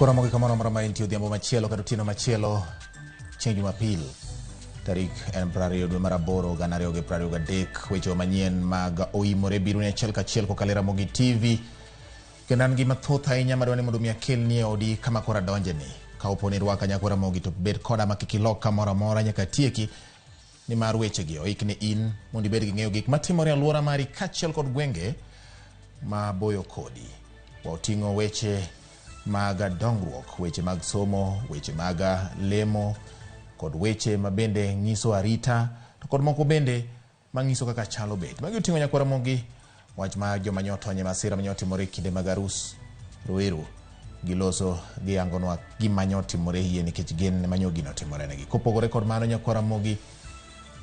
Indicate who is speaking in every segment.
Speaker 1: Koro mogi kamoro amora ma intie odhiambo machielo kata otieno machielo chieng' Jumapil tarik en 20 dwe mar aboro 2023. Weche manyien mag oimore biro ni achiel kachiel kokalo e Ramogi TV, kendo an gi mathoth ahinya madwa ni mondo mi akelni e odi kama koro adonjeni. Ka opo ni irwaka nyakwa Ramogi to bed koda ma kik ilok kamoro amora nyaka atieki, nimar wechegi oik ni in mondo ibed gi ng'eyo gik matimore e alwora mari kaachiel kod gwenge maboyo kodi. Wating'o weche mag dongruok, weche mag somo, weche mag lemo kod weche ma bende ng'iso arita to kod moko bende manyiso kaka chalo bet. Magi oting'o nyakwa Ramogi wach mar joma nyo otony e masira manyo otimore e kinde mag arus Ruiru giloso giyangonwa gima nyo otimore hie nikech gin ema nyo gino otimore negi. Kopogore kod mano nyakwa Ramogi,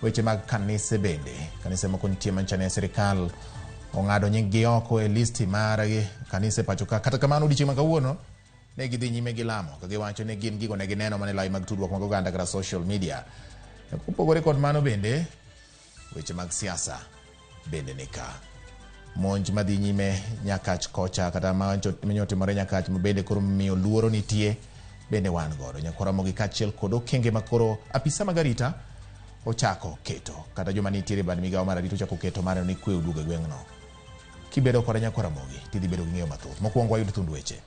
Speaker 1: weche mag kanise bende, kanise moko nitie manyicha ne sirikal ong'ado nying gi oko e listi mar kanise pacho ka. Kata kamano odiochieng' ma kawuono ne gidhi nyime gi lamo ka giwacho ni gin gigo ne gineno mana e lai mag tudruok mag oganda kata social media. Kopogore kod mano bende, weche mag siasa bende nika. Monj madhi nyime Nyakach kocha kata manyo otimore Nyakach ma bende koro miyo luoro nitie bende wan godo. Nyakwa Ramogi kaachiel kod okenge ma koro apisa mag arita ochako keto kata joma nitiere e bad migawo mar arita ochako keto mar neno ni kwe oduogo e gweng'no. Kibedo koda nyakwa Ramogi tidhi bedo gi ng'eyo mathoth. Mokwongo wayud thund weche.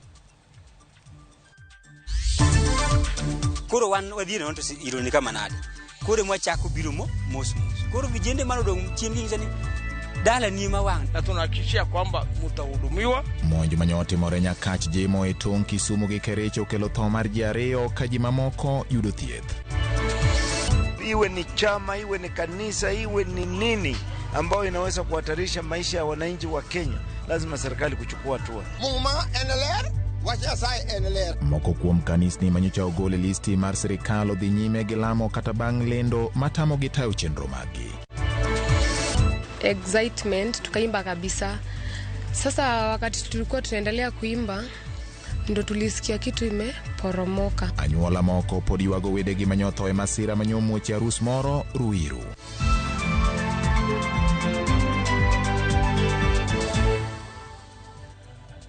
Speaker 2: Koro wan wadhi nono to iro ni kama nade. Koro ema wachako biro mo mos mos. Koro vijende mane odong' chien ginyiso ni dala ni ema wang'.
Speaker 3: Na tunahakikishia kwamba mutahudumiwa.
Speaker 1: Monj manyo otimore Nyakach Jimo e tong' Kisumu gi Kericho okelo tho mar ji ariyo ka ji mamoko yudo thieth.
Speaker 4: Iwe ni chama, iwe ni kanisa, iwe ni nini ambayo inaweza kuhatarisha maisha ya wananchi wa Kenya, lazima serikali kuchukua hatua.
Speaker 5: Muma en ler, wach Nyasaye en ler.
Speaker 1: Moko kuom kanisni manyocha ogol e listi mar sirikal odhi nyime gi lamo kata bang' lendo matamogi tayo chenro maggi.
Speaker 6: Excitement tukaimba kabisa. Sasa wakati tulikuwa tunaendelea kuimba ndo tulisikia kitu imeporomoka.
Speaker 1: Anyuola moko pod ywago wedegi manyotho e masira manyomuoch e arus moro Ruiru.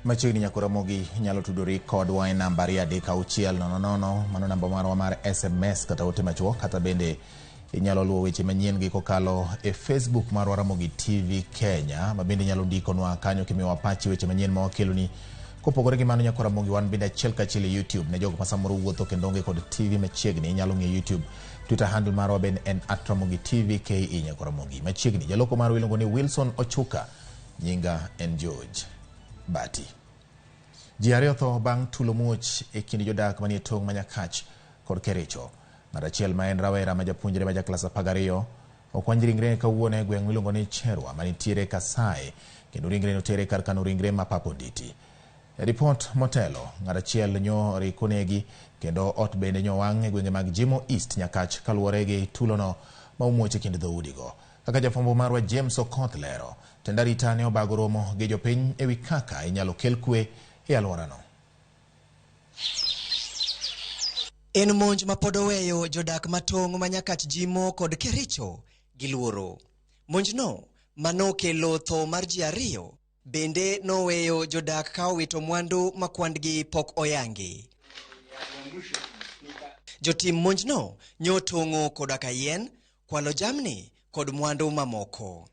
Speaker 1: Machiegni nyako Ramogi nyalo tudori kodwa e namba 23600, mano namba marwa mar SMS kata ote machuok, kata bende inyalo luwo weche manyien gi kokalo e Facebook marwa Ramogi TV Kenya, ma bende inyalo ndikonwa kanyo kimiyowa pachi weche manyien ma wakeloni. Kopogore gi mano nyako Ramogi, wan bende achiel kachiel e YouTube ne jogo ma samoro wuotho kendo onge kod TV machiegni, inyalo ng'iyo YouTube. Twitter handle marwa bende en @RamogiTVKE. Nyako Ramogi machiegni jaloko marwa iluongo ni Wilson Ochuka, nyinga en George Bati. Ji ariyo otho bang' tulo muoch e kind jodak manie tong' ma Nyakach kod Kericho. Ng'at achiel ma en rawera ma japuonjre ma jaklas 12 okwany ringrene kawuono e gweng' miluongo ni Cherwa manitiere Kasai, kendo ringrene otere kar kano ringre ma Paponditi. E ripot motelo, ng'at achiel nyo rik onegi kendo ot bende nyo wang' e gwenge mag Jimo East Nyakach kaluwore gi tulono ma omuoch e kind dhoudigo. Kaka jafwambo marwa James Okoth lero, tend arita ne obago romo gi jopiny e wi kaka inyalo kel kwe e alworano.
Speaker 7: En monj ma pod oweyo jodak matong' ma Nyakach Jimo kod Kericho gi luoro. Monjno manokelo tho mar ji ariyo bende noweyo jodak ka owito mwandu ma kwandgi pok oyangi. Jotim monjno nyotong'o koda ka yien, kwalo jamni kod mwandu mamoko.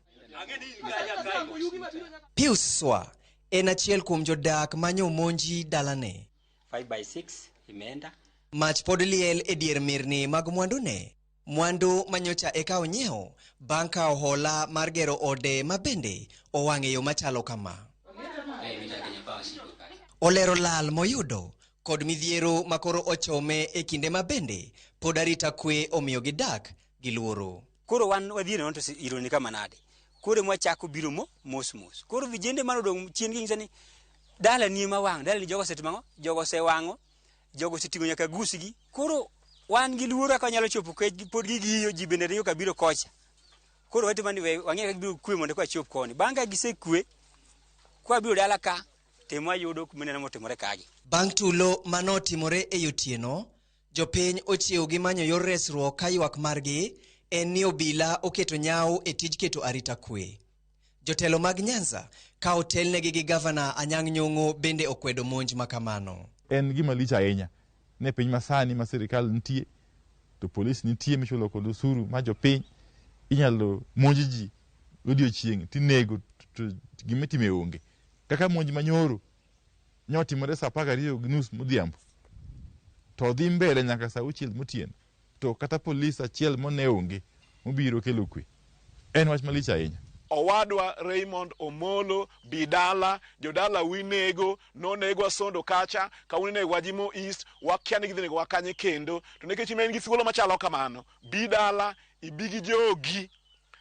Speaker 7: Pius Swa en achiel kuom jodak manyomonji dalane.
Speaker 2: 5 by 6 imeenda.
Speaker 7: Mach pod liel e dier mirni mag mwandune. Mwandu manyocha eka onyiewo bang' kawo hola mar gero ode ma bende owang' e yo machalo kama. Olero lal moyudo kod midhiero makoro ochome e kinde ma bende pod arita kwe omiyo gidak gi luoro.
Speaker 2: Koro wan wadhi nono to iro ni kama nade. Koro mwachako biro mo mos mos. Koro vijende mane odong' chien gi ni dala ni ema wang', dala ni jogo osetimo ang'o? Jogo osewang'o, jogo oseting'o nyaka gusgi. Koro wan gi luoro kaka wanyalo chopo kech pod gigiyo ji bende ringo kabiro kocha. Koro watimo ni we wang'e kaka gibiro kwe mondo ka chop koni. Bang' ka gisekwe, kwa biro dala ka, temo wayudo mineno motimore kagi.
Speaker 7: Bang' tulo manotimore e otieno, jopiny ochiew gi manyo yor resruok ka ywak margi en ni obila oketo nyawo e tij keto arita kwe. Jotelo mag Nyanza ka otelnegi gi gavana Anyang' Nyong'o bende okwedo monj makamano.
Speaker 8: En gima lich ahinya ne piny masani ma sirikal nitie to polis nitie michulo kod osuru ma jopiny inyalo monj ji odiochieng' tinego to gima itime onge. Kaka monj manyoro nyotimore saa 12:30 modhiambo to dhi mbele nyaka saa 6 motieno to kata polis achiel mone onge mobiro kelo kwe. En wach malich ahinya.
Speaker 9: Owadwa Raymond Omolo Bidala, jodala winego, nonego Asondo kacha, kawuono inego Wajimo East, wakia ni gidhi nego wa kanye kendo. To nikech in gi thuolo machalo kamano, Bidala ibi gi jogi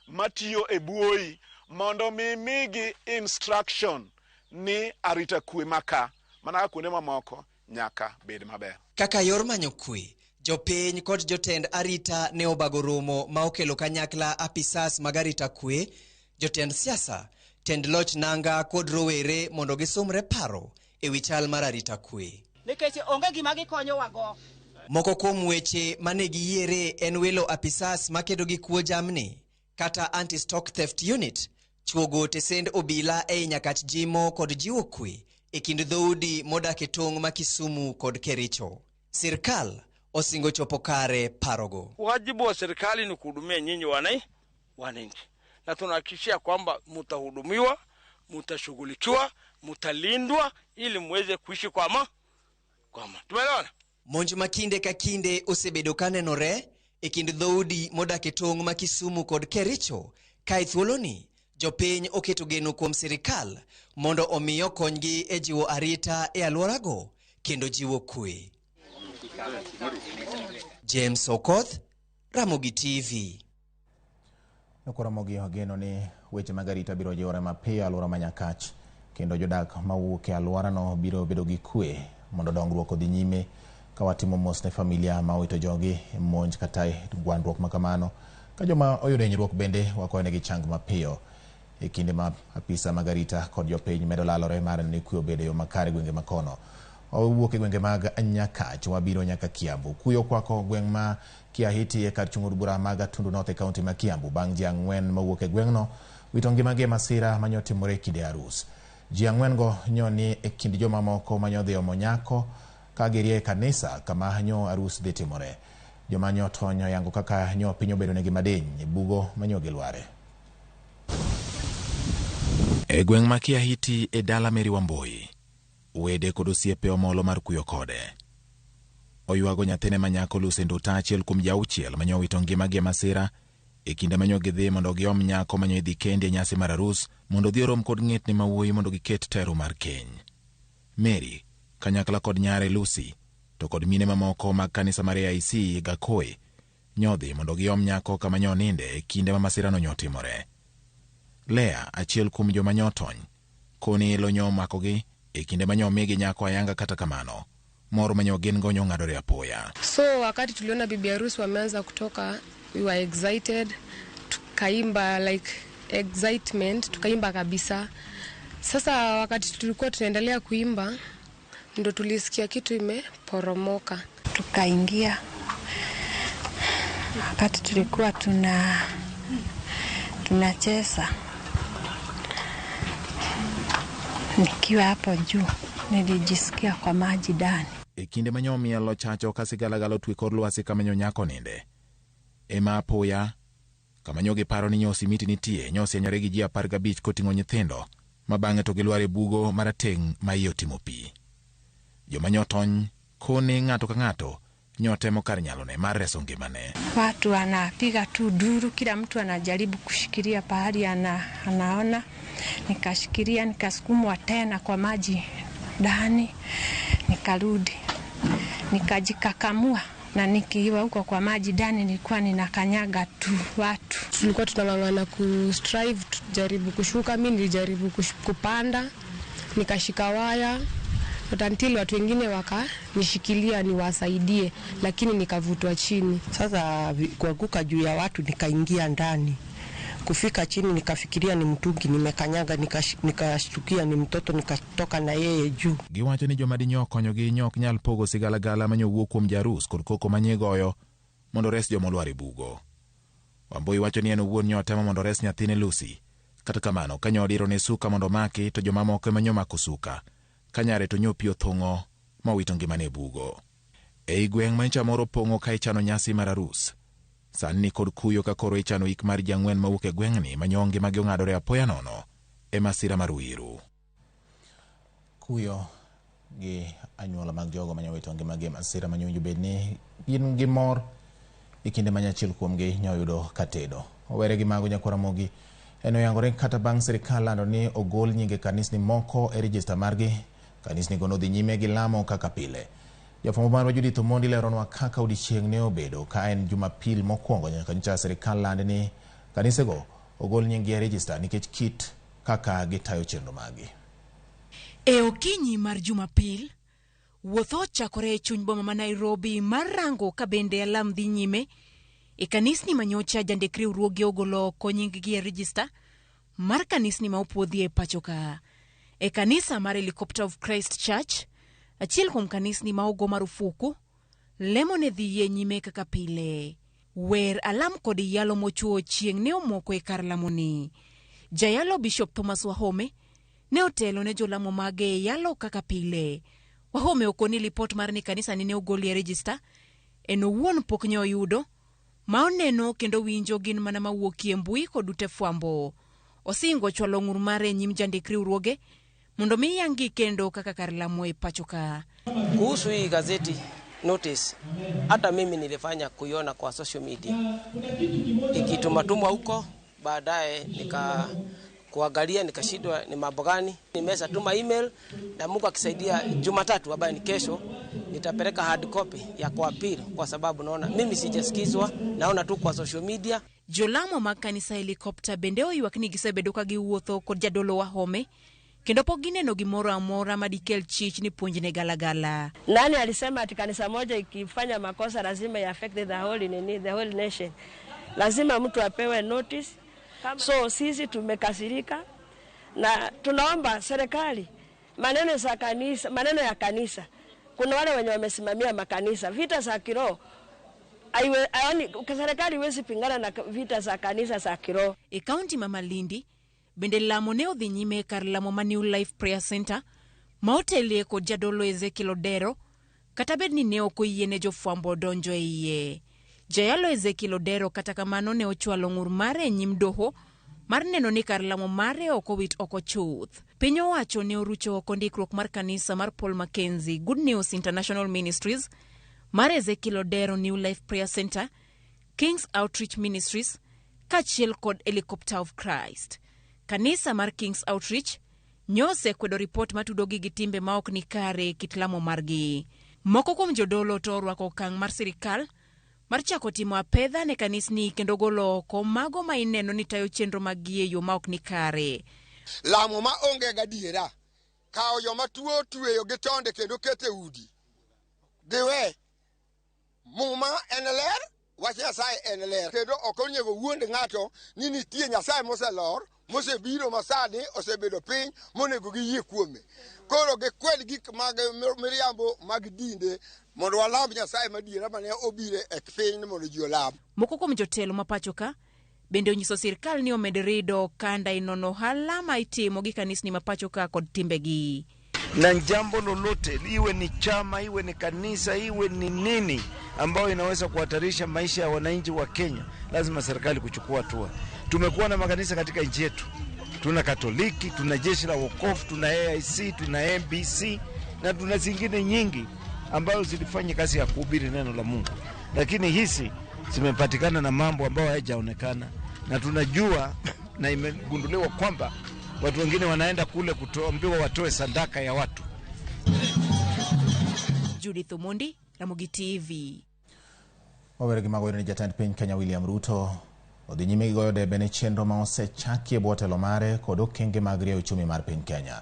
Speaker 9: matiyo e buoyi mondo mi migi instruction ni arita kwe maka, mana kaka kuonde mamoko nyaka bed maber.
Speaker 7: Kaka yor manyo kwe, jopiny kod jotend arita ne obago romo ma okelo kanyakla apisas mag arita kwe, jotend siasa, tend loch nanga kod rowere mondo gisomre paro e wi chal mar arita kwe.
Speaker 10: Nikech onge gima gikonyowago.
Speaker 7: Moko kuom weche mane giyiere en welo apisas makedo gi kuo jamni kata anti-stock theft unit, chuogo tesend obila ei Nyakach Jimo kod jiwo kwe e kind dhoudi modak e tong' ma Kisumu kod Kericho. Sirkal osingo chopo kare parogo.
Speaker 3: Wajibu wa serikali ni kuhudumia nyinyi wananchi, na tunahakikishia kwamba mtahudumiwa, mtashughulikiwa, mtalindwa ili muweze kuishi kwa amani. Tumeelewana?
Speaker 7: Monj ma kinde ka kinde osebedo kanenore e kind dhoudi modak e tong' ma Kisumu kod Kericho, ka e thuoloni jopiny oketo geno kuom sirikal mondo omi okonygi e jiwo arita e alworago kendo jiwo kwe. James Okoth, Ramogi TV.
Speaker 1: Ramogi ogeno ni weche mag arita biro jiwore mapiyo alwora ma Nyakach kendo jodak mawuok e alworano biro bedo gi kwe mondo dongruok odhi nyime ka watimo mos ne familia ma owito jogi monj kata gwandruok makamano ka joma oyudo hinyruok bende wakwayo negi chang mapiyo e kinde ma apisa mag arita kod jopiny medo lalore mar ni kwe obedo e yo makare gwenge makono. Wawuok e gwenge mag Nyakach wabiro nyaka Kiambu. Kuyo kwako gweng' ma Kiahiti e kar chung' od bura mag Gatundu North e kaunti ma Kiambu bang' ji 4 mawuok e gweng'no wito ngimagi e masira manyotimore e kinde arus. Ji 4 go nyo ni e kind jomamoko manyodhi omo nyako ka girie e kanisa kama nyo arus dhi timore. Joma nyo tony oyango kaka nyo piny obedo negi madiny e bugo manyo gilware. E gweng' ma Kiahiti e dala Mary Wambui, wede kod osiepe omolo mar kuyo kode. Oywago nyathine ma nyako Lucy Nduta, achiel kuom ji 6 manyo owito ngimagi e masira e kinde manyo gidhi mondo giom nyako manyo idhi kendi e nyasi mar arus mondo odhi orom kod ng'etne ma wuoyi mondo giket tero mar keny. Mary kanyakla kod nyare Lucy to kod mine mamoko mag kanisa mar AIC Gakoe nyodhi mondo giom nyako kama nyo ninde e kinde ma masirano nyotimore. Lea, achiel kuom joma nyotony, koni ilo nyo omakogi e kinde ma nyomigi nyako ayanga kata kamano mor manyo gin go nyong'adore apoya.
Speaker 6: So wakati tuliona bibi harusi wameanza kutoka, we were excited, tukaimba like excitement, tukaimba kabisa. Sasa wakati tulikuwa tunaendelea kuimba ndo tulisikia kitu imeporomoka.
Speaker 11: Tukaingia wakati tulikuwa tunacheza. Nikiwa hapo juu nilijisikia kwa maji ndani.
Speaker 1: E kinde manyo mielo chacho ka sigalagala otwe kor lwasi kama nyo nyako ninde. Ema apoya kama nyo giparo ni nyo simiti nitie, nyo osienyore gi ji 15 koting'o nyithindo ma bang'e to gilwar e bugo marateng' ma iye otimo pi. Joma nyo tony koni ng'ato ka ng'ato nyo temo kar nyalone mar reso ngimane.
Speaker 11: Watu wanapiga tu duru, kila mtu anajaribu kushikilia pahali anaona. Nikashikilia, nikasukumwa tena kwa maji ndani, nikarudi nikajikakamua, na nikiwa huko kwa maji ndani nilikuwa ninakanyaga tu watu.
Speaker 6: Tulikuwa tunang'ang'ana kustrive tujaribu kushuka, mi nilijaribu kupanda nikashika waya but until watu wengine wakanishikilia niwasaidie, lakini nikavutwa chini.
Speaker 12: Sasa kuanguka juu ya watu nikaingia ndani. Kufika chini nikafikiria ni mtungi nimekanyaga, nikashtukia ni mtoto, nikatoka na yeye juu.
Speaker 1: Giwacho ni joma dinyo konyogi nyo ok nyal pogo sigalagala manyowuok kuom jarus kod koko manyigoyo mondo ores joma olwar e bugo. Wambui wacho ni en owuon nyo otemo mondo ores nyathine Lucy. Kata kamano, ka nyo odiro ne suka mondo omaki, to jomamoko ema nyo omako suka, ka nyare to nyo pi othung'o ma owito ngimane e bugo. Ei gweng' ma nyicha moro pong'o ka ichano nyasi mar arus. Sani ni kod kuyo ka koro ichano ik mar ji ang'wen mawuok e gweng'ni ma nyo ngimagi ong'adore apoya nono e masira mar Ruiru. Kuyo gi anyuola mag jogo manya wito ngimagi e masira ma nyo bed ni gin gi mor e kinde ma nyachiel kuomgi nyo yudo katedo. Owere gi mago nyakwar Ramogi en oyangore kata bang' sirikal lando ni ogol nyinge kanisni moko e rejista margi, kanisni go nodhi nyime gi lamo kaka pile. Jafwambo marwa Judith Omondi leronwa kaka odiechieng' ne obedo ka en Jumapil mokwongo nyaka nyocha sirikal land ni kanisego ogol nying-gi e rejista nikech kit kaka gitayo chenro maggi.
Speaker 13: E okinyi mar Jumapil, wuoth ochakore e chuny boma ma Nairobi mar rango ka bende alam dhi nyime e kanisni manyocha jandik riwruoge ogolo oko nying-gi e rejista mar kanisni ma opuodhi e pacho ka. E kanisa mar Helicopter of Christ Church, achiel kuom kanisni ma ogo marufuku, lemo ne dhi nyime kaka pile. Wer, alam kod yalo mochuo chieng' ne omoko e kar lamoni. Jayalo Bishop Thomas Wahome ne otelo ne jolamo mage e yalo kaka pile. Wahome okoni lipot mar ni kanisa ni ne ogol e rejista en owuon pok ne oyudo, ma oneno kendo winjo gin mana mawuok e mbui kod ute fwambo. Osingo chwalo ng'ur mare e nyim jandik riwruoge mondo mi yangi kendo kaka kar lamo e pacho ka.
Speaker 14: Kuhusu hii gazeti notice, hata mimi nilifanya kuiona kwa social media ikitumatumwa huko, baadaye nika kuangalia nikashindwa ni mambo gani. Nimesha tuma email na Mungu akisaidia Jumatatu ambayo ni kesho nitapeleka hard copy ya kwa appeal, kwa sababu naona mimi sijasikizwa, naona tu kwa social media.
Speaker 13: Jolamo mag kanisa Helicopter bende oywak ni gisebedo ka giwuotho kod jadolo Wahome kendo pok gineno gimoro amora madikel chich ni puonjne galagala.
Speaker 15: Nani alisema ati kanisa moja ikifanya makosa lazima ya affect the whole nini, the whole nation? Lazima mtu apewe notice. So sisi tumekasirika na tunaomba serikali maneno za kanisa, maneno ya kanisa. Kuna wale wenye wamesimamia makanisa, vita za kiroho. Serikali iwezi pingana na vita za kanisa za kiroho.
Speaker 13: E kaunti ma Malindi bende lamo ne odhi nyime kar lamo ma New Life Prayer Center ma otelie kod jadolo Ezekiel Odero, kata bed ni ne ok oyiene jofwambo donjo e iye. Jayalo Ezekiel Odero kata kamano ne ochwalo ng'ur mare e nyim doho mar neno ni kar lamo mare ok owit oko chuth. Piny owacho ne orucho oko ndikruok mar kanisa mar Paul Mackenzie Good News International Ministries, mar Ezekiel Odero New Life Prayer Center, King's Outreach Ministries kaachiel kod Helicopter of Christ. Kanisa mar King's Outreach nyose kwedo ripot matudogi gi timbe ma ok ni kare e kit lamo margi. Moko kuom jodolo to orwako okang' mar sirikal mar chako timo apedha ne kanisni kendo golo oko mago ma ineno ni tayo chenro maggi e yo ma ok ni kare.
Speaker 5: Lamo ma onge gadiera, kawo joma tuo tweyo gi tonde kendo keto e udi. Giwe. Muma en ler, wach Nyasaye en ler. Kendo ok onego wuond ng'ato ni nitie Nyasaye moselor, mosebiro masani, osebedo piny, monego giyie kuome. Koro gikwed gik mag miriambo mag dinde mondo walam Nyasaye madiera mane obiro e piny mondo ji olam.
Speaker 13: Moko kuom jotelo ma pacho ka bende onyiso sirkal ni omed rido okanda e nono ohala ma itimo gi kanisni ma pacho ka kod timbegi.
Speaker 4: Na jambo lolote, iwe ni chama, iwe ni kanisa, iwe ni nini ambayo inaweza kuhatarisha maisha ya wananchi wa Kenya, lazima serikali kuchukua hatua. Tumekuwa na makanisa katika nchi yetu. Tuna Katoliki, tuna Jeshi la Wokovu, tuna AIC, tuna MBC na tuna zingine nyingi ambazo zilifanya kazi ya kuhubiri neno la Mungu. Lakini hizi zimepatikana na mambo ambayo hayajaonekana, na tunajua na imegunduliwa kwamba watu wengine wanaenda kule kutoambiwa watoe sadaka ya watu.
Speaker 13: Judith Omondi, Ramogi TV.
Speaker 1: Wawere gi mago ni jatend piny Kenya William Ruto odhi nyime gi goyo debe ne chenro ma osechaki e bwo telo mare kod okenge mag rieyo uchumi mar piny Kenya.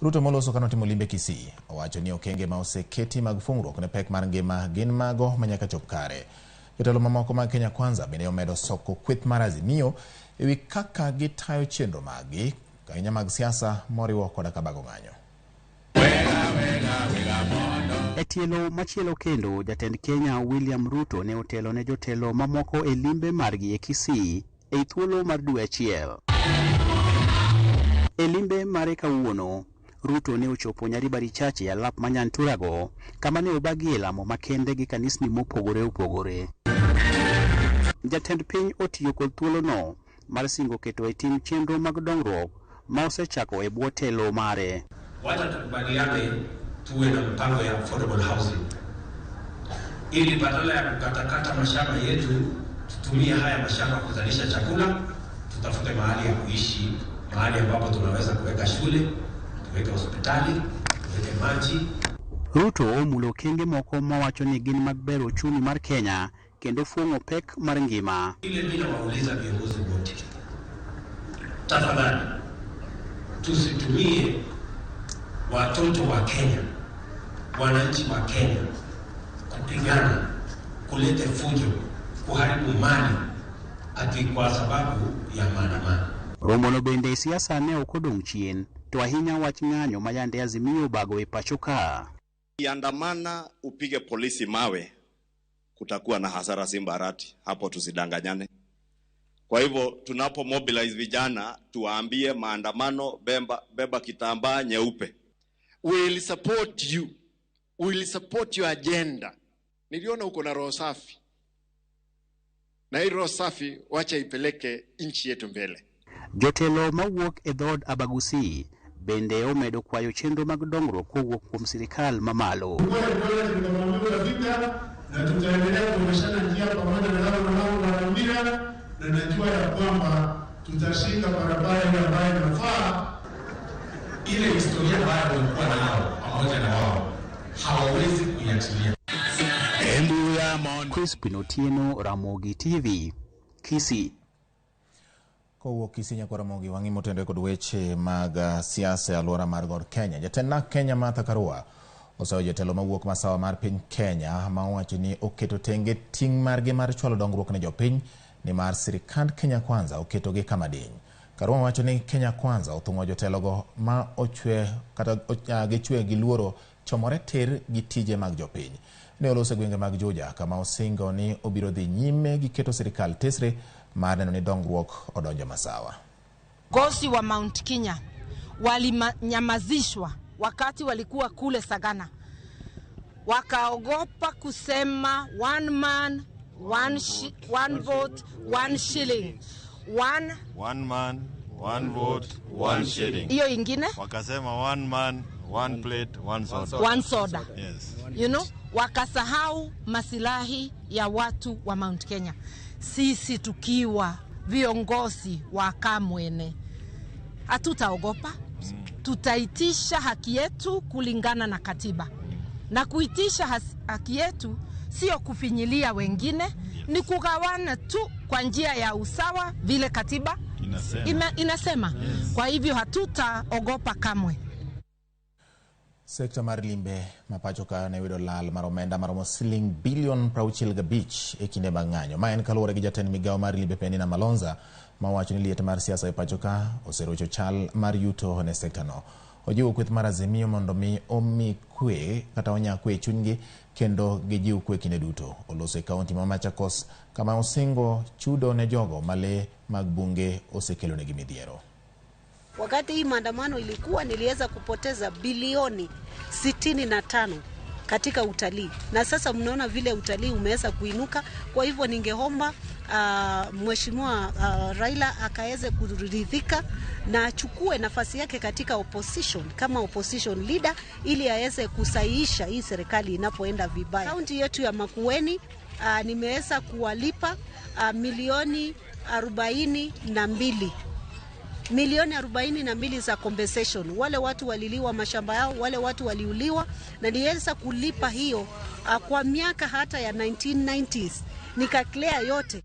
Speaker 1: Ruto moloso kanotimo limbe Kisii owacho ni okenge ma oseketi mag fungruok ne pek mar ngima gin mago manyaka chop kare. Jotelo mamoko mag Kenya Kwanza bende omedo soko kweth mar Azimio ewi kaka gitayo chenro maggi ahinya mag siasa moriwo koda ka bago ng'anyo.
Speaker 16: E tielo machielo kendo, jatend Kenya William Ruto ne otelo ne jotelo mamoko e limbe margi e Kisii ei thuolo mar dwe achiel. E limbe mare kawuono, Ruto ne ochopo Nyaribari Chache e alap ma Nyanturago, kama ne obagie lamo makende gi kanisni mopogore opogore. Jatend piny otiyo kod thuolono mar singo keto e tim chenro mag dongruok ma osechako e bwo telo mare.
Speaker 17: Wacha tukubaliane tuwe na mpango ya affordable housing ili badala ya kukatakata mashamba yetu tutumie haya mashamba kuzalisha chakula, tutafute mahali ya kuishi, mahali ambapo tunaweza kuweka shule, tuweke hospitali, tuweke maji.
Speaker 16: Ruto omulo okenge moko mawacho ni gin mag bero uchumi mar Kenya kendo fuong'o pek mar ngima.
Speaker 17: Ile mimi nawauliza viongozi wote, tafadhali tusitumie watoto wa Kenya, wananchi wa Kenya kupigana, kuleta fujo, kuharibu mali ati kwa sababu ya maandamano.
Speaker 16: Romono bende siasa ne ok odong' chien, to ahinya wach ng'anyo ma yande Azimio obago e pacho ka.
Speaker 18: Ukiandamana upige polisi mawe, kutakuwa na hasara Simba Arati, hapo tusidanganyane. Kwa hivyo tunapo mobilize vijana tuwaambie maandamano, beba kitambaa nyeupe.
Speaker 19: We'll support you. We'll support your agenda. Niliona uko na roho safi, na hii roho safi wacha ipeleke nchi yetu mbele.
Speaker 16: Jotelo mawuok e dhood Abagusi bende omedo kwayo chenro mag dongruok kowuok kuom sirikal mamalo.
Speaker 20: Na tutaendelea kuonyeshana njia pamoja na gavana wangu Bwana Mira, na najua ya kwamba tutashika barabara ile ambayo inafaa.
Speaker 17: Ile historia ambayo walikuwa nao pamoja na wao hawawezi kuiachilia.
Speaker 16: Crispin Otieno, Ramogi TV, Kisii.
Speaker 1: Kowuok Kisii nyaka Ramogi wang'i motendore kod weche mag siasa e alwora mar God Kenya. Jatend NARC Kenya Martha Karua oseyo jotelo mawuok masawa mar piny Kenya ma owacho ni oketo tenge ting' margi mar chwalo dongruok ne jopiny nimar sirikand Kenya Kwanza oketogi kama diny. Karua wacho ni Kenya Kwanza othung'o jotelogo ma ochwe kata gichwe gi luoro chomore tir gi tije mag jopiny. Ne oloso e gwenge mag Juja kama osingo ni obiro dhi nyime gi keto sirikal tesre mar neno ni dongruok odonjo masawa.
Speaker 21: Gosi wa Mount Kenya walinyamazishwa wakati walikuwa kule Sagana, wakaogopa kusema one man one vote, one shilling,
Speaker 22: one man, one vote, one shilling.
Speaker 21: Hiyo ingine
Speaker 22: wakasema one man, one plate, one soda.
Speaker 21: One soda.
Speaker 22: Yes.
Speaker 21: Wakasahau masilahi ya watu wa Mount Kenya. Sisi tukiwa viongozi wa Kamwene hatutaogopa. Tutaitisha haki yetu kulingana na katiba. Na kuitisha haki yetu sio kufinyilia wengine, ni kugawana tu kwa njia ya usawa vile katiba inasema. Yes. Kwa hivyo hatutaogopa kamwe.
Speaker 1: Sekta mar limbe mapacho ka ne yudo lal mar omenda maromo siling bilion 65 e kinde mag ng'anyo. Ma en kaluwore gi jatend migawo mar limbe Penina Malonza ma wacho ni liet mar siasa e pacho ka oserocho chal mar yuto ne sekta no. Ojiwo kweth mar Azimio mondo mi omi kwe kata onya kwe e chunygi kendo gijiw kwe kinde duto. Oloso e kaunti ma Machakos kama osingo chudo ne jogo ma lee mag bunge osekelonegi midhiero.
Speaker 23: Wakati hii maandamano ilikuwa, niliweza kupoteza bilioni 65 katika utalii, na sasa mnaona vile utalii umeweza kuinuka. Kwa hivyo ningeomba Mheshimiwa Raila akaweze kuridhika na achukue nafasi yake katika opposition kama opposition leader, ili aweze kusahihisha hii serikali inapoenda vibaya. Kaunti yetu ya Makueni nimeweza kuwalipa milioni 42 milioni 42 za compensation. Wale watu waliliwa mashamba yao, wale watu waliuliwa, na niliweza kulipa hiyo kwa miaka hata ya 1990s nika clear yote.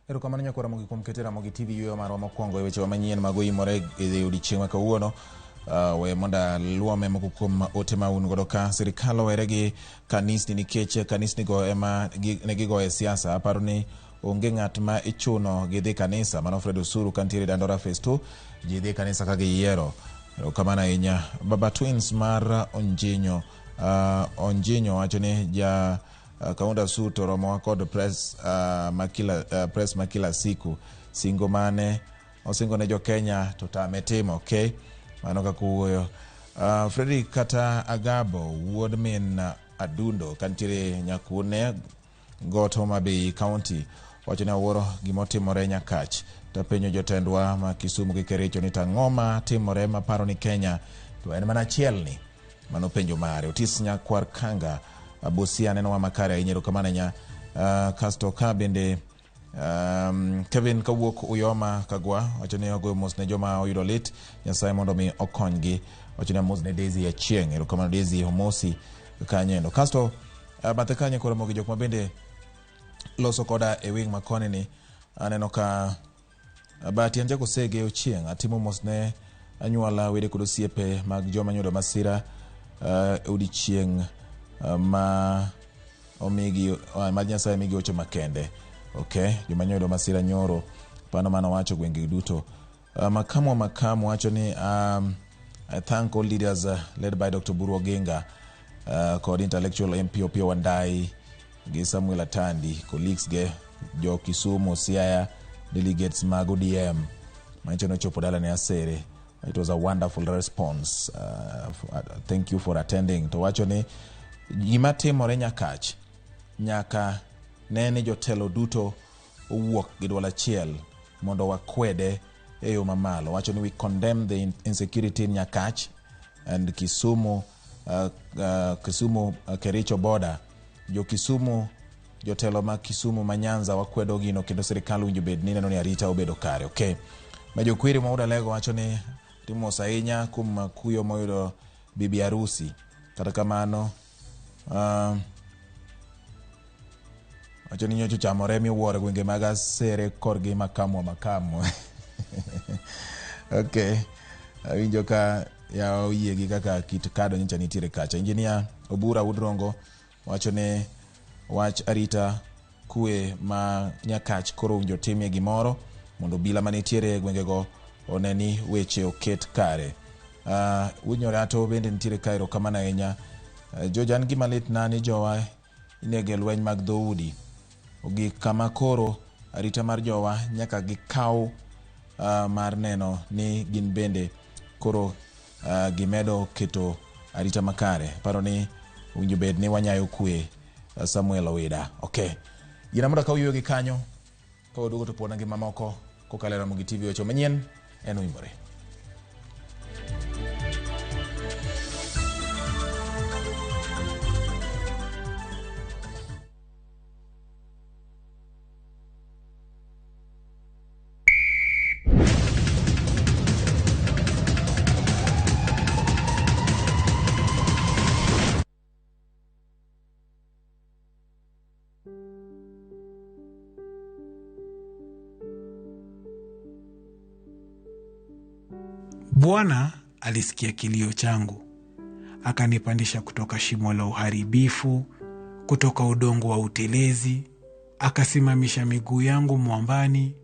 Speaker 1: Erokamano nyakwa Ramogi kuom keto Ramogi TV yueyo marwa mokwongo e wechewa manyien mag oimore e odiechieng' ma kawuono. We mondo aluome moko kuom ote ma un godo ka. Sirikal owere gi kanisni nikech kanisnigo ema ne gigoye siasa. Aparo ni onge ng'at ma ichuno gi dhi kanisa. Mano Fred Osuru kantiere Dandora Phase 2. Ji dhi kanisa ka giyiero. Erokamano ahinya. Baba Twins mar Onjinyo. Onjinyo wacho ni ja Kaunda Suto romowa kod press, press ma kila siku. Singo mane osingo ne jo Kenya to tame timo. Okay? Mano kaka owuoyo. Frederick kata Agabo wuod min Adundo kantiere Nyakune got Homa Bay County wacho ni awuoro gimotimore Nyakach. Tapenjo jotendwa ma Kisumu gi Kericho ni tang'o ma timore maparo ni Kenya to en mana achiel ni. Mano penjo mare. Otis Nyakwar Kanga Busia neno wa makare ahinya, erokamano ahinya. Kasto ka bende Kevin kawuok Uyoma Kagwa wacho ni ogoyo mos ne joma oyudo lit, Nyasaye mondo mi okonygi. Wacho ni amos ne Daisy Achieng', erokamano Daisy omosi kanyo endo. Kasto bathe kanyo koro mogi jok ma bende loso koda e wing makoni ni aneno ka Bahati Anjako Osege Ochieng' atimo mos ne anyuola, wede kod osiepe mag joma nyudo masira odiechieng' ma omigi ma Nyasaye migi ocho makende. Okay, joma nyudo masira nyoro pano mano wacho gwenge duto. Makamu Makamu wacho ni I thank all leaders led by Dr. Buru Oginga kod intellectual MP Opiyo Wandayi gi Samuel Atandi, colleagues ge jo Kisumu, Siaya, delegates mag ODM manyicho nochopo dala ne Asere. It was a wonderful response. Thank you for attending. To wacho ni gima timore Nyakach nyaka ne ni jotelo duto owuok gi duol achiel mondo wakwede e yo mamalo. Wacho ni we condemn the insecurity in Nyakach and Kisumu, Kisumu Kericho border. Jo Kisumu, jotelo ma Kisumu ma Nyanza wakwedo gino kendo sirikal owinjo bed ni neno ni arita obedo kare. Okay. Majo Kwiri ma Udalego wacho ni timos ahinya kuom kuyo moyudo bibi harusi. Kata kamano wacho ni nyocha ochamore miwuoro gwenge mag Asere korgi Makamwa Makamwa. Okay. Awinjo ka yawa oyie gi kaka kit kado nyocha nitiere kacha. Engineer Obura Udrongo wacho ni wach arita kwe ma Nyakach koro owinjo timie gimoro mondo obila manitiere e gwengego one ni weche oket kare. Winyorato bende nitiere ka, erokamano ahinya. George, an gima litna ni jowa inego e lweny mag dhoudi. Ogik kama koro arita mar jowa nyaka gikaw mar neno ni gin bende koro gimedo keto arita makare. Paro ni owinjo bed ni wanyayo kwe. Samuel Owida. Okay. Gina mondo akaw yueyo gi kanyo ka waduogo to pona gi mamoko kokalo e Ramogi TV weche manyien en oimore.
Speaker 2: Bwana alisikia kilio changu, akanipandisha kutoka shimo la uharibifu, kutoka udongo wa utelezi, akasimamisha miguu yangu mwambani,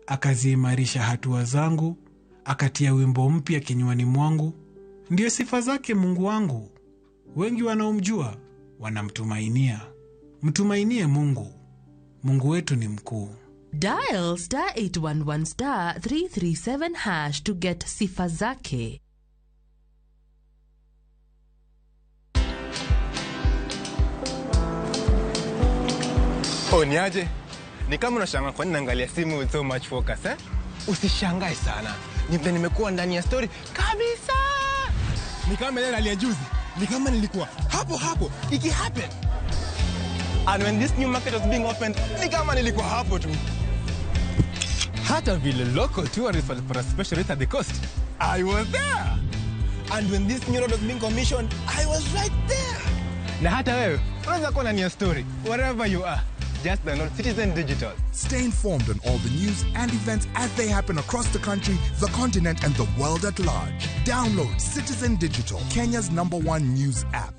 Speaker 2: akaziimarisha hatua zangu, akatia wimbo mpya kinywani mwangu. Ndiyo sifa zake Mungu wangu. Wengi wanaomjua wanamtumainia. Mtumainie Mungu. Mungu wetu ni mkuu.
Speaker 8: Dial star 811 star 337 hash to get Sifa Zake.
Speaker 9: Oh, niaje? Ni kama unashangaa kwa nini naangalia simu with so much focus, eh? Usishangae sana. Ni vile nimekuwa ndani ya story kabisa. Ni kama ile ya juzi. Ni kama nilikuwa hapo hapo iki happen. And when this new market was being opened, ni kama nilikuwa hapo tu. Hata vile local tourists walipata special rate at the coast, I was there. And when this new road was being commissioned, I was right there. Na hata wewe unaweza kuwa ndani ya story wherever you are. Just download Citizen Digital.
Speaker 3: Stay informed on all the news and events as they happen across the country, the continent, and the world at large. Download Citizen Digital, Kenya's number one news app.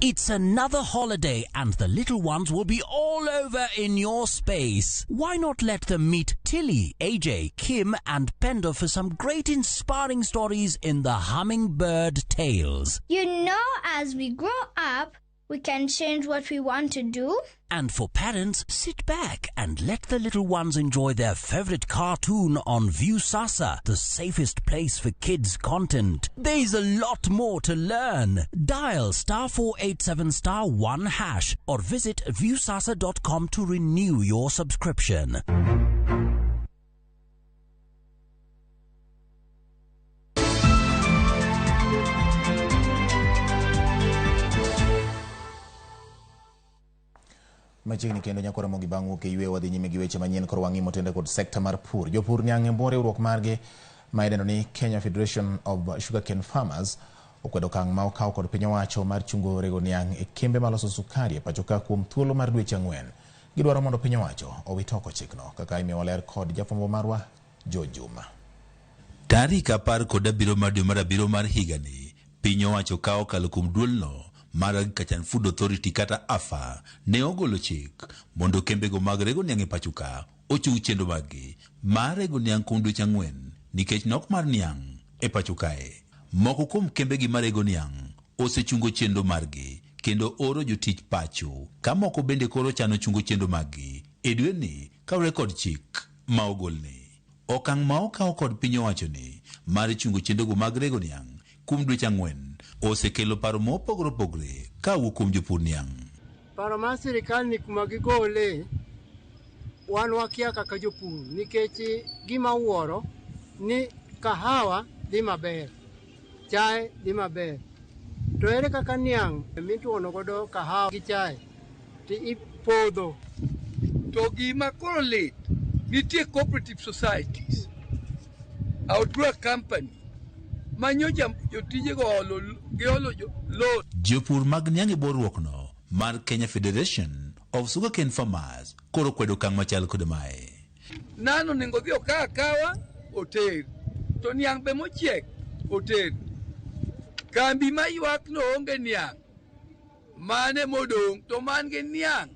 Speaker 7: It's another holiday and the little ones will be all over in your space. Why not let them meet Tilly, AJ, Kim and Pendo for some great inspiring stories in the Hummingbird Tales?
Speaker 10: You know, as we grow up, we can change what we want to do.
Speaker 7: And for parents, sit back and let the little ones enjoy their favorite cartoon on Viusasa, the safest place for kids' content. There's a lot more to learn. Dial *487 *1# or visit viusasa.com to renew your subscription.
Speaker 1: Machiegni kendo nyakora mogi bang' wuok e yweyo wadhi nyime gi weche manyien koro wang'i motende kod sekta mar pur. Jopur niang' e bwo riwruok margi ma idendo ni Kenya Federation of Sugarcane Farmers okwedo okang' ma okaw kod piny owacho mar chungo rego niang' e kembe maloso sukari e pacho ka kuom thuolo mar dweche 4. Gidwaro mondo piny owacho owit oko chikno kaka imiyowa ler kod jafwambo marwa George Juma.
Speaker 24: Tarik 17 mar dwe mar abiriyo mar higani, piny owacho ka okalo kuom duolno mar Agriculture and Food Authority kata AFA ne ogolo chik mondo kembego mag rego niang' e pacho ka ochung chenro maggi mar rego niang' kuom dweche 4 nikech nok mar niang' e pacho kae. Moko kuom kembegi marego niang' osechungo chenro margi kendo oro jotich pacho ka moko bende koro chano chungo chenro maggi e dweni kaluwore kod chik ma ogolni. Okang' ma okaw kod piny owacho ni mar chungo chenrogo mag rego niang' kuom dweche 4 osekelo paro mopogore opogore kawuok kuom jopur niang'.
Speaker 25: Paro mar sirikal ni kuma gigole wan wakia kaka jopur nikech gima wuoro ni kahawa dhi maber, chae dhi maber, to ere kaka niang' mituono godo kahawa gi chae to ipodho.
Speaker 26: To gima koro lit, nitie cooperative societies, Outdoor company manyocha jotijego giolo loan.
Speaker 24: Jopur mag niang' e bwo riwruokno mar Kenya Federation of Sugarcane Farmers koro kwedo okang' machal kod mae.
Speaker 26: Nano onego dhi okaw akawa oter, to niang' be mochiek oter. Kambi ma ywak no onge niang', mane modong' to man gi niang'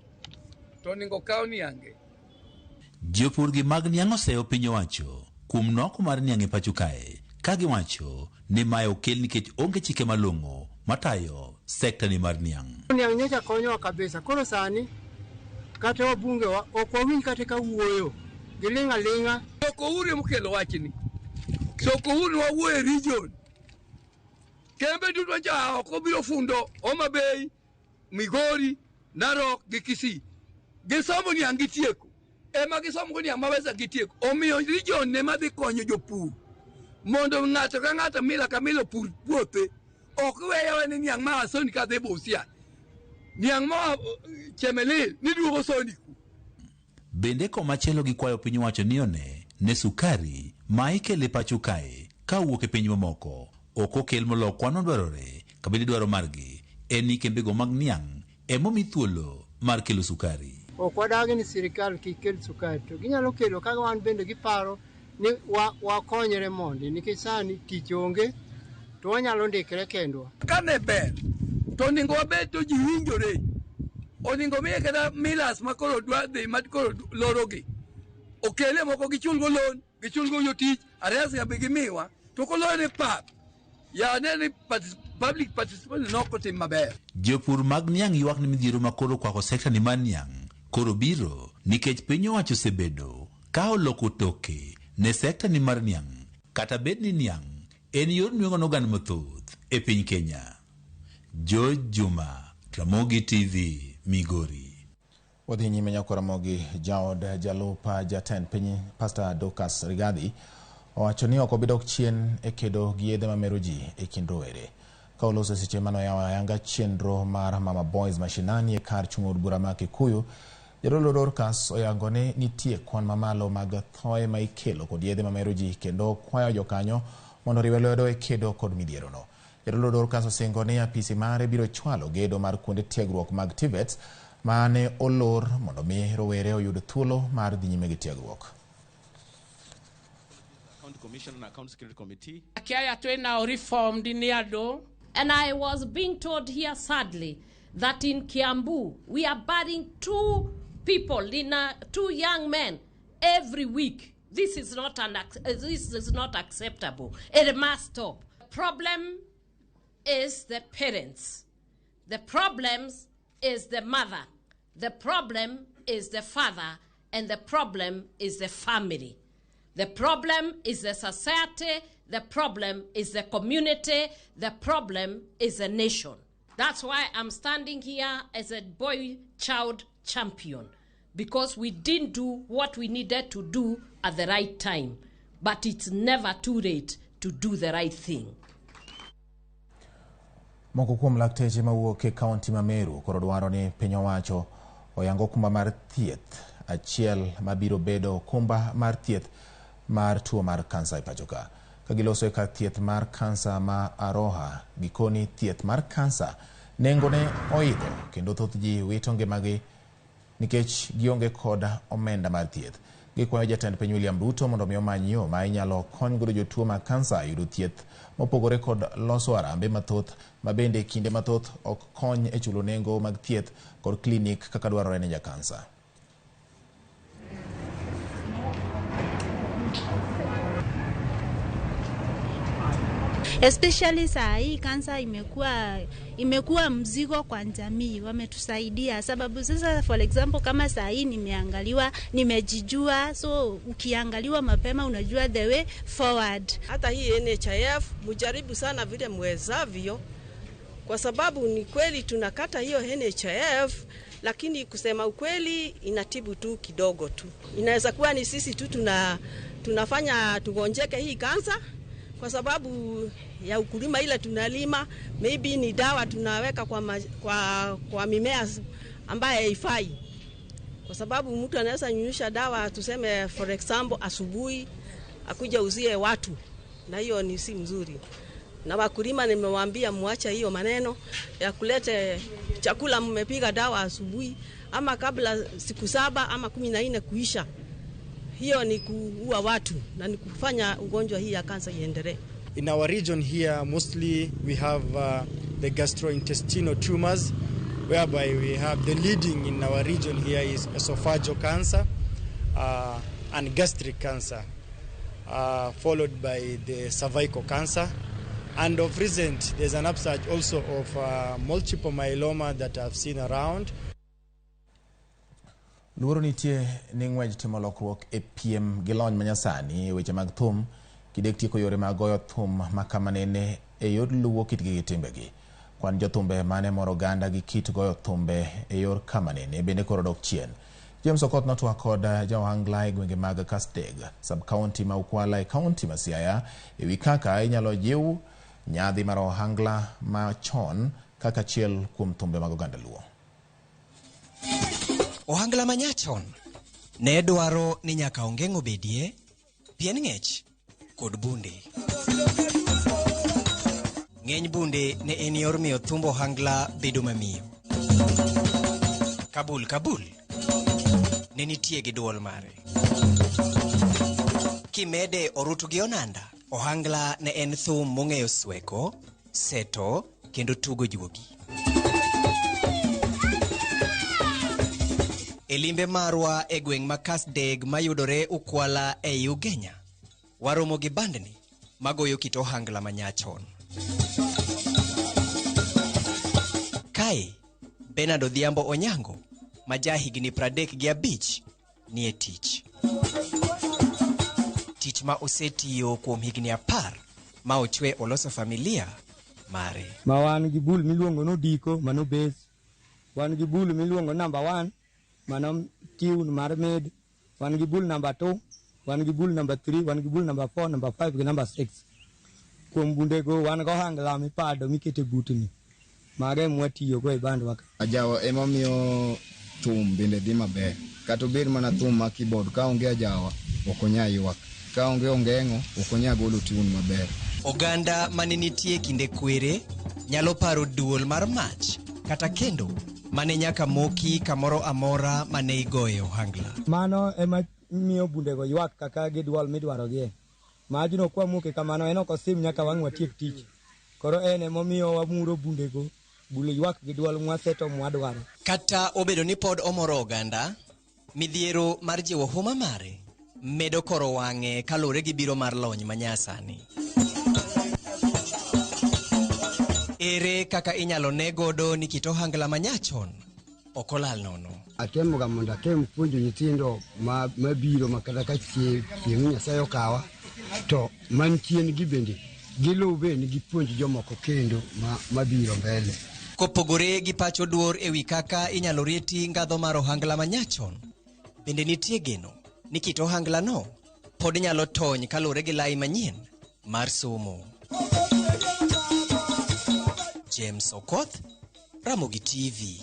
Speaker 26: to onego okaw niange.
Speaker 24: Jopur gi mag niang' oseyo piny owacho kuom nok mar niang' e pacho kae ka giwacho ni mae okel nikech onge chike malong'o matayo sekta ni mar niang'.
Speaker 25: Niang' nyocha konyowa kabisa, koro sani kata wabunge wa ok wawinj kata ka wuoyo, giling' aling'a.
Speaker 26: Soko Huru emokelo wachni. Soko Huru wawuoyo e region. Kembe duto cha oko biro fundo Homa Bay, Migori, Narok gi Kisii. Gisomo niang' gitieko. Ema gisomo go niang' mabesa gitieko. Omiyo region ema dhi konyo jopur mondo ng'ato ka ng'ato mila ka mila opur puothe. Ok weya ni niang' ma Soni ka dhi Busia. Niang' ma Chemelil ni duogo Soni ku.
Speaker 24: Bende komachielo gikwayo piny owacho ni one ne sukari ma ikelo e pacho kae kawuok e piny mamoko ok okel moloyo kwan madwarore kabende dwaro margi en ni kembego mag niang' emomi thuolo mar kelo sukari.
Speaker 25: Ok wadagi ni sirikal kik kel sukari, to ginyalo kelo kaka wan bende giparo ni wakonyre mondi nikech sani tich onge to wanyalo ndikre kendwa.
Speaker 26: Kane ber to onego wabed to ji winjore. Onego miye kata millers ma koro dwa dhi ma koro lorogi. Okele moko gichulgo loan, gichulgo jotich, arrears be gimiwa, to koloyo ni pap. Ya ne ni public participation nok otim maber.
Speaker 24: Jopur mag niang' ywak ni midhiero ma koro kwako sekta ni mar niang' koro biro nikech piny owacho osebedo ka oloko toke ne sekta ni mar niang' kata bed ni niang' en yor nweng'o n'oganda mathoth e piny Kenya. George Juma, Ramogi TV, Migori.
Speaker 1: Wadhi nyime nyako Ramogi. Jaod jalup jatend piny Pastor Dorcas Rigathi owacho ni ok obi dok chien e kedo gi yedhe mamero ji e kind rowere. Ka oloso seche mane oyawo ayanga chenro mar Mama Boys Mashinani e kar chung' od bura ma Kikuyu, Jadolo Dorcas oyango ni nitie kwan mamalo mag thoe ma ikelo kod yedhe mamero ji kendo kwayo jokanyo mondo oriwe lwedo e kedo kod midhierono. Jadolo Dorcas osingo ni apisi mare biro chwalo gedo mar kuonde tiegruok mag TVETs mane olor mondo mi rowere oyud thuolo mar dhi nyime gi tiegruok.
Speaker 5: Commission and Account Security Committee.
Speaker 6: Reformed
Speaker 11: And I was being told here sadly that in Kiambu we are burying 2 people, 2 young men every week. This is not this is not acceptable. It must stop. The problem is the parents. The problems is the mother. The problem is the father, and the problem is the family. The problem is the society, the problem is the community, the problem is the nation. That's why I'm standing here as a boy child champion, because we didn't do what we needed to do at the right time. But it's never too late to do the right thing.
Speaker 1: Moko kuom lakteche mawuok e kaunti ma Meru koro dwaro ni piny owacho oyang okumba mar thieth achiel mabiro bedo okumba mar thieth mar tuo mar kansa e pacho ka. Ka giloso e kar thieth mar kansa ma Aroha, gikoni thieth mar kansa nengone oidho kendo thoth ji wito ngimagi nikech gionge kod omenda mar thieth. Gikwayo jatend piny William Ruto mondo mi omany yo ma inyalo kony godo jotuo mag kansa yudo thieth mopogore kod loso arambe mathoth ma bende kinde mathoth ok kony e chulo nengo mag thieth kod klinik kaka dwarore ne jakansa.
Speaker 12: Especially saa hii kansa imekuwa mzigo kwa jamii, wametusaidia sababu sasa for example kama saa hii nimeangaliwa, nimejijua, so ukiangaliwa mapema unajua the way forward.
Speaker 14: Hata hii NHIF mujaribu sana vile mwezavyo, kwa sababu ni kweli tunakata hiyo NHIF, lakini kusema ukweli inatibu tu kidogo tu. Inaweza kuwa ni sisi tu tunafanya tugonjeke hii kansa kwa sababu ya ukulima ile tunalima, maybe ni dawa tunaweka kwa mimea ambaye haifai. Kwa sababu mtu anaweza nyunyisha dawa tuseme for example asubuhi akuja uzie watu, na hiyo ni si mzuri. Na wakulima nimewaambia muache hiyo maneno ya kulete chakula mmepiga dawa asubuhi ama kabla siku 7 ama 14 kuisha. Hiyo ni kuua watu na ni kufanya ugonjwa hii ya kansa iendelee.
Speaker 15: In our region here mostly we have the gastrointestinal tumors, whereby we have the leading in our region here is esophageal cancer and gastric cancer, followed by the cervical cancer. And of recent there's an upsurge also of multiple myeloma that I've seen around.
Speaker 1: Luoro nitie ni ng'wej timo lokruok e piem gi lony manyasani e weche mag thum kidek tieko yore mag goyo thum ma kamanene e yor luwo kitgi gi timbegi. Kwan jothumbe mane moro oganda gi kit goyo thumbe e yor kamanene bende koro dok chien. James Okoth notwak kod jaohangla e gwenge mag Kasteg, sub-county ma Ukwala e kaunti ma Siaya e wi kaka inyalo jiw nyadhi mar ohangla machon kaka achiel kuom thumbe mag oganda Luo.
Speaker 27: Ohangla manyachon ne dwaro ni nyaka ongeng'o bedie, pien ng'ech kod bunde. Ng'eny bunde ne en yor miyo thumb ohangla bedo mamiyo. Kabul kabul ne nitie gi duol mare. Kimede orutu gi onanda, ohangla ne en thum mong'eyo sweko, seto kendo tugo juogi. E limbe marwa e gweng' ma Kasdeg mayudore Ukwala ei Ugenya, waromo gi bandni magoyo kit ohangla manyachon. Kae, Bernard Odhiambo Onyango, ma ja higni 35 nie tich. Tich ma osetiyo kuom higni 10 ma ochwe oloso familia mare.
Speaker 28: Ma wan gi bul miluongo no Diko, mano base. Wan gi bul miluongo number 1, mano tune mar med. Wan gi bul number 2, wan gi bul number 3, wan gi bul number 4, number 5 gi number 6. Kuom bundego wan go ohangla mipado mikete butni. Mago ema watiyogo e bandwa ka.
Speaker 29: Ajawa emomiyo
Speaker 4: Thum bende dhi maber. Kata obed mana thum ma keyboard, ka onge ajawa, ok onya ywak. Ka onge ongeng'o, ok onya golo tune maber.
Speaker 27: Oganda mane nitie kinde kwere nyalo paro duol mar mach kata kendo mane nyaka moki kamoro amora mane igoye ohangla.
Speaker 28: Mano ema miyo bundego ywak kaka gidwol midwarogie. Majno kwamuke kamano en ok osim nyaka wang' watiek tich. Koro en emomiyo wamuro bundego, bul ywak gi dwol mwaseto mwadwaro.
Speaker 27: Kata obedo ni pod omoro oganda, midhiero mar jiwo huma mare medo koro wang'e kaluwore gi biro mar lony manyasani. Ere kaka inyalo ne godo ni kit ohangla manyachon ok olal nono?
Speaker 13: Atemoga mondo atem puonjo nyithindo mabiro ma kata ka chieng' Nyasaye okawa to man chien gi bende giluw bende gipuonj jomoko kendo mabiro mbele.
Speaker 27: Kopogore gi pach oduor ewi kaka inyalo reti ngadho mar ohangla manyachon, bende nitie geno ni kit ohangla no pod nyalo tony kaluwore gi lai manyien mar somo. James Okoth, Ramogi TV.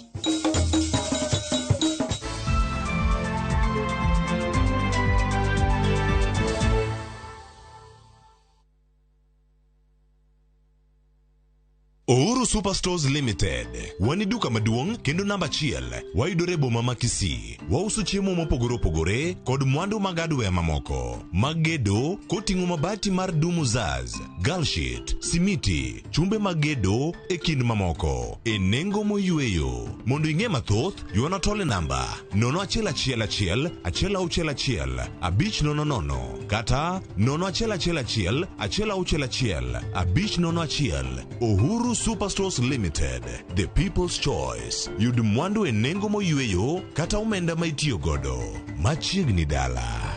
Speaker 16: Uhuru Superstores Limited. Wan e duka maduong' kendo namba achiel. Wayudore e boma ma Kisii. Wauso chiemo mopogore opogore kod mwandu mag hardware mamoko mag gedo koting'o mabati mar Dumuzaz, Galshit, simiti, chumbe mag gedo e kind mamoko e nengo moyweyo. Mondo ing'e mathoth, ywana tol e namba 0111 161 500 kata 0111 161 501. Uhuru Superstores Limited, the people's choice. Yud mwandu e nengo moyweyo kata omenda ma itiyo godo. Machiegni dala.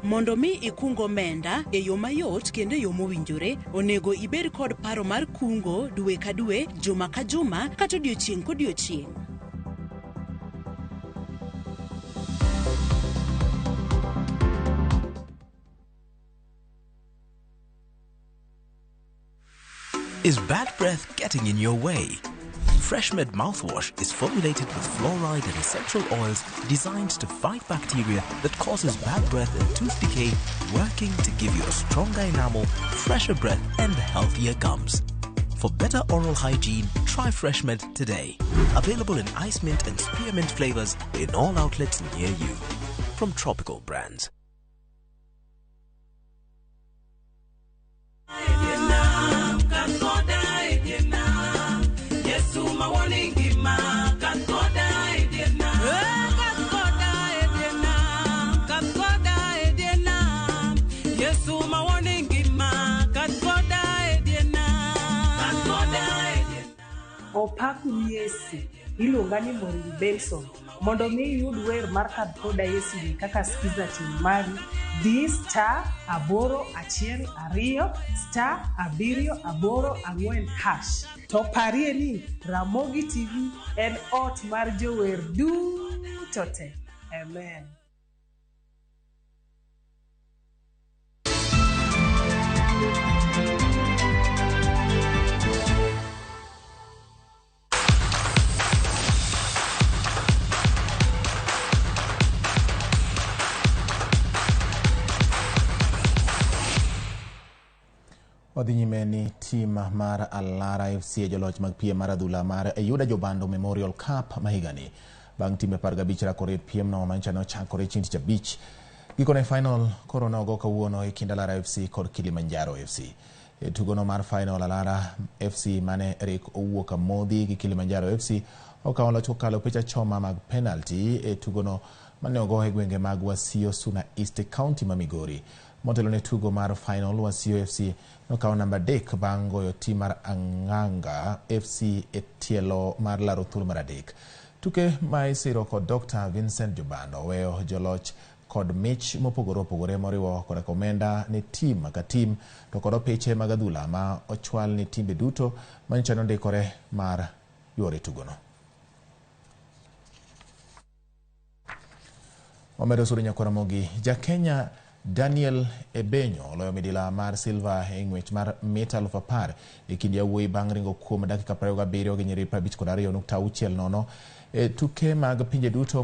Speaker 17: Mondo mi ikung omenda e yo mayot kendo e yo mowinjore, onego ibed kod paro mar kungo dwe ka dwe, juma ka juma, kata odiochieng' kodiochieng'.
Speaker 18: Is bad breath getting in your way? FreshMed mouthwash is formulated with fluoride and essential oils designed to fight bacteria that causes bad breath and tooth decay, working to give you a stronger enamel, fresher breath, and healthier gums. For better oral hygiene, try FreshMed today. Available in ice mint and spearmint flavors in all outlets near you. From Tropical Brands.
Speaker 21: Opaku Yesu, iluonga ni Maureen Benson. Mondo mi iyud wer mar Kad Koda Yesu ni kaka skiza tune mari, di *812 *784#. To parie ni Ramogi TV en ot mar jower duto te. Amen.
Speaker 1: Wadhi nyime ni tim mar Alara FC e joloch mag piem mar adhula mar Yuda Jobando Memorial Cup ma higani. Bang' timbe 15 rakore piem no manyicha ne ochakore chieng' tich abich. Gikone final koro ne ogo kawuono e kind Alara FC kod Kilimanjaro FC. E tugono mar final Alara FC mane rik owuok amodhi gi Kilimanjaro FC okawo loch kokalo picha choma mag penalty e tugono mane ogo e gwenge mag Wasio Suna East County ma Migori. Motelo ne tugo mar final Wasio FC nokawo namba 3 bang' goyo tim mar Ang'anga FC e tielo mar laro thuolo mar 3. Tuke ma isiro kod Dr. Vincent Jobando weyo joloch kod mich mopogore opogore moriwo koda omenda ne tim ka tim to kod opiche mag adhula ma ochwal ne timbe duto manyicha nondikore mar yuore tugono. Wamedo suru nyakwara Ramogi. Ja Kenya Daniel Ebenyo oloyo midila mar silva e ng'wech mar mita 10,000 e kind yawuoyi bang' ringo kuom dakika 27 gi nyiriri 52.60 e tuke mag pinje duto.